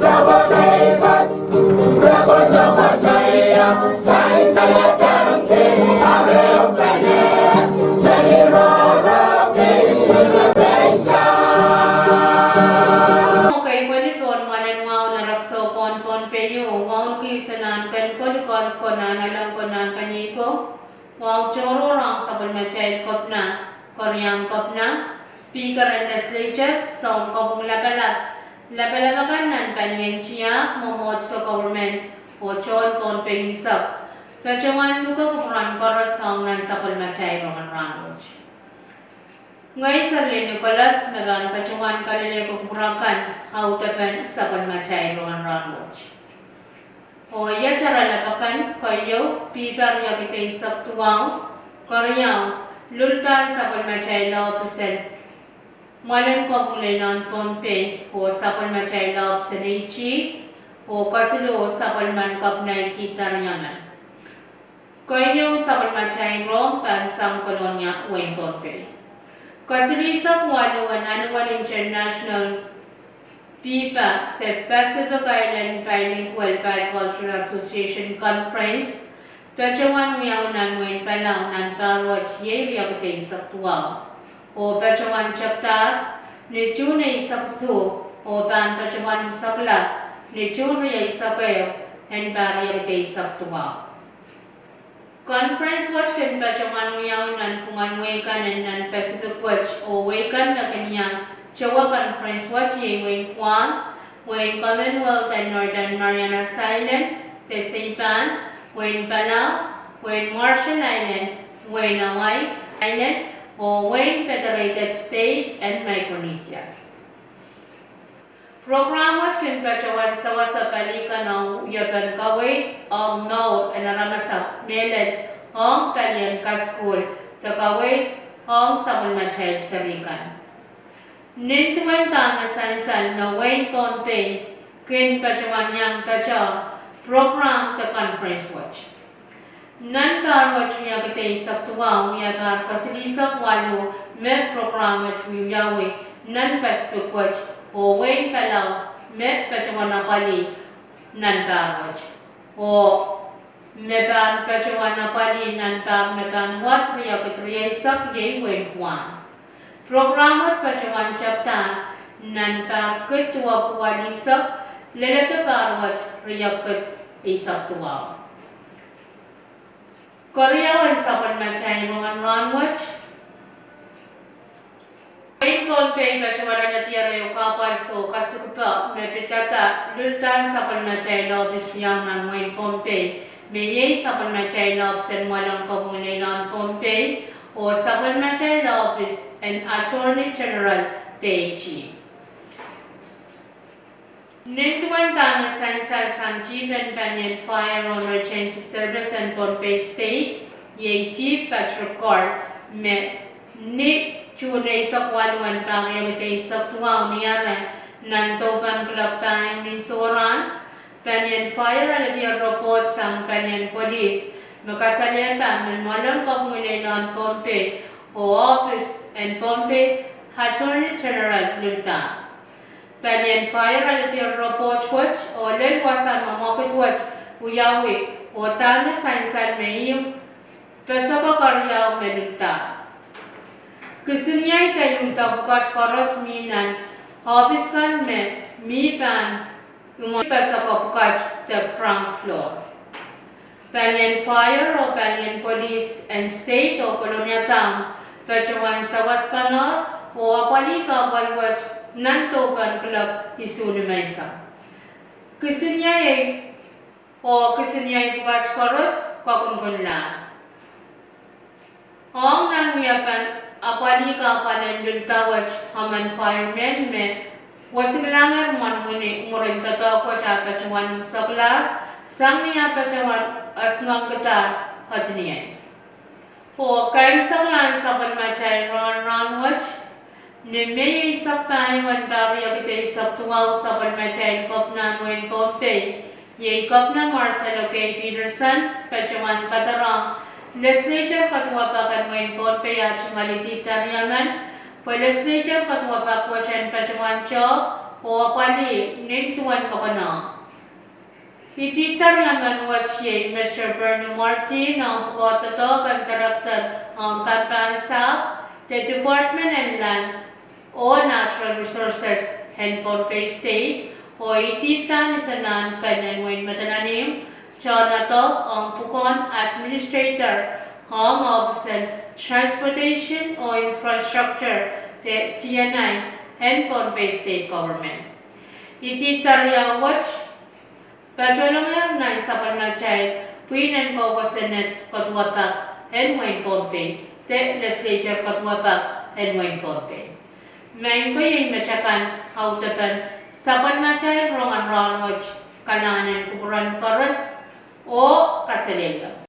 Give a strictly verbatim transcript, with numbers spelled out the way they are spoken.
Kei pweli pohn mwoalen wahu nan rehn Sohn Pohnpei, wahu kis nan ken kolokol, konehng alehdi, konehng keniei ko, wahu tohrohr ong sapwellimatail Kepina, Keriaun Kepina, Speaker en Legislature, Sounkopwung Lapalap, lapalap akan nan palien tiahk, mwomwohdiso, government, oh tohn Pohnpei unsek, patohwan pwukoa kupwuramwail koaros ong nan sapwellimatail rongen rahnwet. Ngehi Serlin Nicholas me pahn patohwan kalelehki kupwur akan audepen sapwellimatail rongen rahnwet. Oh iet oaralap akan: keieu, Pihpa riekid eisek duwau; keriau, lulda sapwellimatail ohpis en mwoalen kopwung lelohn Pohnpei oh sapwellimatail ohpis en AG; oh kesiluh, sapwellimen Kepina Idip Tariaman. Keieu sapwellimatail rohng pahn sang Kolonia, wehin Pohnpei. Kesilihsek waluh en Annual International Pihpa de Pacific Island Bilingual Bicultural Association Conference patohwan wiawi nan wehin Palau nan pahr wet, iei riekid eisek duwau, oh patohwan tepdahr ni June eisek isuh, oh pahn patohwan imwisekla ni June rieisek ehu en pahr riekid eisek duwau. Conference wet kin patohwan wiawi nanpwungen wehi kan en nan Pacific wet, oh wehi kan me kin iang towe conference wet iei wehin Guam, wehin Commonwealth en Northern Mariana Islands de Saipan, wehin Palau, wehin Marshall Islands, wehin Hawaii Islands, oh wehin Federated States en Micronesia. Prokram wet kin patohwan sewese pali kan ong wiepen kaweid ong mour en aramas mehlel ong palien kasukuhl de kaweid ong sapwellimatail seri kan. Nin duwen dahme sansal me wehin Pohnpei kin patohwan iang patohwan prokram de conference wet. Nan pahr wet riekid eisek duwau, wia pahr kesilihsek waluh me prokram wet wiawi nan Pacific wet, oh wehin Palau me patohwan apwalih nan pahr wet, oh me pahn patohwan apwalih nan pahr me pahn wad riekid rieisek iei wehin Guam. Prokram wet patohwan tepdahr nan pahr kid duwepwuo lihsek, leledo pahr wet riekid eisek duwau. Keriau en sapwellimatail rongen rahnwet: Wehin Pohnpei patohwan alehdier ehu kahpwal soh kasukuhpo me pidada luldahn sapwellimatail ohpis iang nan wehin Pohnpei, me iei sapwellimatail ohpis en mwoalen kopwung lelohn Pohnpei oh sapwellimatail ohpis en Attorney General de AG. Nin duwen dahme sansal sang chiefen palien Fire oh Emergency Service en Pohnpei State, iei Chief Patrick Carr, me ni June eisek waluh en pahr riekid eisek duwau ni ahr nan dohpen kuloak pahieu ni sohrahn, palien Fire alehdier report sang palien polis me kasalehda me mwoalen kopwung lelohn Pohnpei oh ohpis en Pohnpei Attorney General lulda. Palien Fire alehdier report wet oh lel wasa me mwekid wet wiawi oh dahme sansal me iang peseko keriau me lulda. Kisiniei de lulda pwukat koaros mi nan ohpis kan me mi pahn imwen peseko pwukat de ground floor. Palien Fire oh palien polis en State oh Kolonia Town patohwan sawaspanohr oh apwalih kahpwal wet nan dohpen kuloak isuh nimenseng. Kisiniei oh kisiniei pwukat koaros kakunkunlahr. Ong nan wiepen apwalih kahpwal en lulda wet, emen firemen me wesikilahngehr mwohn wini mwurin doadoahk wet ah patohwan imwiseklahr sang ni ah patohwan esingekdahr ediniei. Oh keimwseklahn sapwellimatail rongen rahnwet: Ni Mei eisek pahieu en pahr riekid eisek duwau, sapwellimatail Kepina en wehin Pohnpei, iei Kepina Marcelo K. Peterson, patohwan kadarehng Legislature kaduwapak en wehin Pohnpei ah tungoal Idip Tariaman pwe Legislature kaduwapak wet en patohwan tohk Oh apwalih nin duwen me konehng. Idihda riemen wet iei Mister Bernie Martin ong pwukoa doadoahk en director ong kampahn sahpw de Department en Land oh Natural Resources en Pohnpei State, oh idihda ni sanahn kan en wehin Madolenihmw, tohndoadoahk ong pwukoahn administrator ong ohpis en Transportation oh Infrastructure de T and I en Pohnpei State Government. Idihda riau wet patohlongehr nan sapwellimatail pwihn en kou kosonned koaduwepak en wehin Pohnpei de legislature koaduwepak en wehin Pohnpei. Maing ko, iei metakan audepen sapwellimatail rongen rahn wet. Kalahngan en kupwuren koaros oh kaselehlie.